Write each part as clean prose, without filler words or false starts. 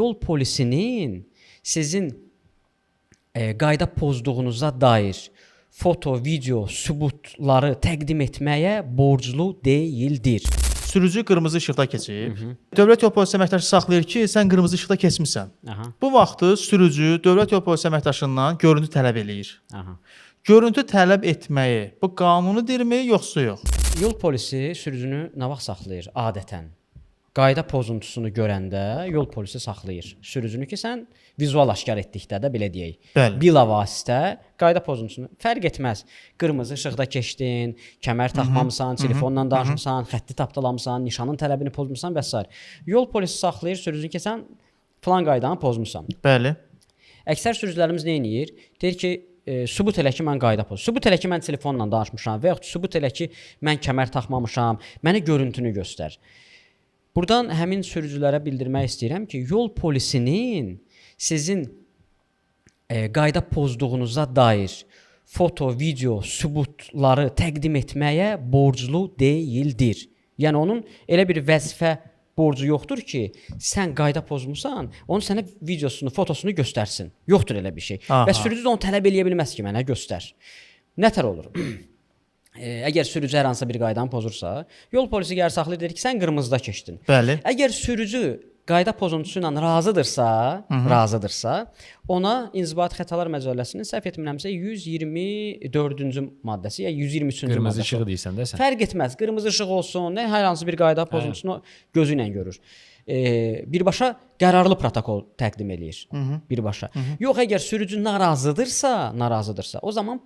Yol polisinin sizin qayda pozduğunuza dair foto, video sübutları təqdim etməyə borclu deyildir. Sürücü qırmızı işıqda keçib. Dövlət yol polisi əməkdaşı saxlayır ki, sən qırmızı işıqda keçmisən. Aha, Bu vaxtı sürücü dövlət yol polisi əməkdaşından görüntü tələb eləyir. Aha. Görüntü tələb etməyi bu qanunidirmi, yoxsa yox? Yol polisi sürücünü nə vaxt saxlayır adətən? Qayda pozuntusunu görəndə yol polisi saxlayır sürücünü ki, sən vizual aşkar etdikdə də belə deyək. Bəli. Bilavasitə qayda pozuntusunu fərq etməz. Qırmızı işıqda keçdin, kəmər taxmamısan, telefonla danışmısan, xətti tapdalamısan, nişanın tələbini pozmusan və sair. Yol polisi saxlayır sürücünü ki, sən filan qaydanı pozmusan. Bəli. Əksər sürücülərimiz nə edir? Deyir ki, sübut elə ki mən qayda pozmuşam. Sübut elə ki mən telefonla danışmışam və yaxud sübut elə ki mən kəmər taxmamışam. Mənə görüntünü göstər. Burdan həmin sürücülərə bildirmək istəyirəm ki, yol polisinin sizin qayda pozduğunuza dair foto, video sübutları təqdim etməyə borclu deyildir. Yəni onun elə bir vəzifə borcu yoxdur ki, sən qayda pozmusan, onun sənə videosunu, fotosunu göstərsin. Yoxdur elə bir şey. Aha. Və sürücü də onu tələb eləyə bilməz ki, mənə göstər. Nətər olur? Əgər sürücü hər hansısa bir qaydanı pozursa, yol polisi gəlir saxlayır, deyir ki, sən qırmızıda keçdin. Bəli. Əgər sürücü qayda pozuntusu ilə razıdırsa, razıdırsa, ona İnzibati Xətalar Məcəlləsinin səhv etmirəmsə 124-cü maddəsi ya 123-cü Qırmızı maddəsi. işığı deyirsən də sən. Fərq etməz. Qırmızı işıq olsun, nə hər hansı bir qayda pozuntusunu gözü ilə görür. Birbaşa qərarlı protokol təqdim eləyir. Birbaşa. Yox, əgər sürücü narazıdırsa, narazıdırsa, o zaman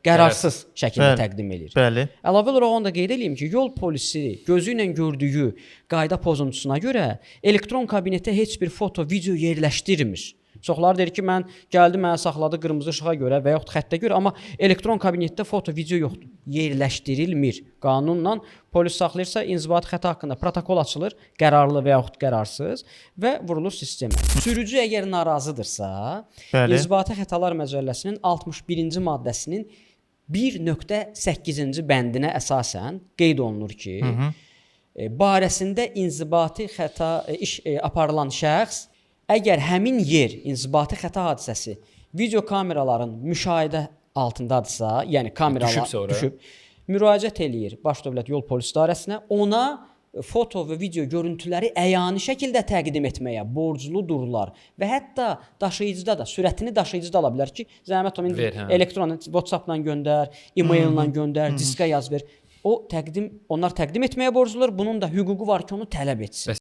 qərarsız şəkildə Bəli. təqdim eləyir. Bəli. Əlavə olaraq onu da qeyd eləyim ki, yol polisi gözü ilə gördüyü qayda pozuntusuna görə elektron kabinetə heç bir foto, video yerləşdirmir. Çoxları deyir ki, mən gəldi mənə saxladı qırmızı işığa görə və yaxud xəttə görə, amma elektron kabinetdə foto, video yoxdur. Yerləşdirilmir. Qanunla polis saxlayırsa, inzibati xəta haqqında protokol açılır, qərarlı və yaxud qərarsız və vurulur sistemə. Sürücü əgər narazıdırsa, Bəli. İnzibati Xətalar Məcəlləsinin 61-ci maddəsinin 1.8-ci bəndinə əsasən qeyd olunur ki, barəsində inzibati xəta iş aparılan şəxs əgər həmin yer inzibati xəta hadisəsi video kameraların müşahidə altındadırsa, yəni kameralar Düşübsə ora. düşüb, müraciət eləyir Baş Dövlət Yol Polisi İdarəsinə, ona foto və video görüntüləri əyani şəkildə təqdim etməyə borcludurlar və hətta daşıyıcıda da sürətini daşıyıcıda ala bilər ki, zəhmət olmayın Ver, hə. elektron WhatsApp-la göndər, e-mail-la göndər, diskə yaz ver. O təqdim, onlar təqdim etməyə borcludur. Bunun da hüququ var ki, onu tələb etsin. Bəs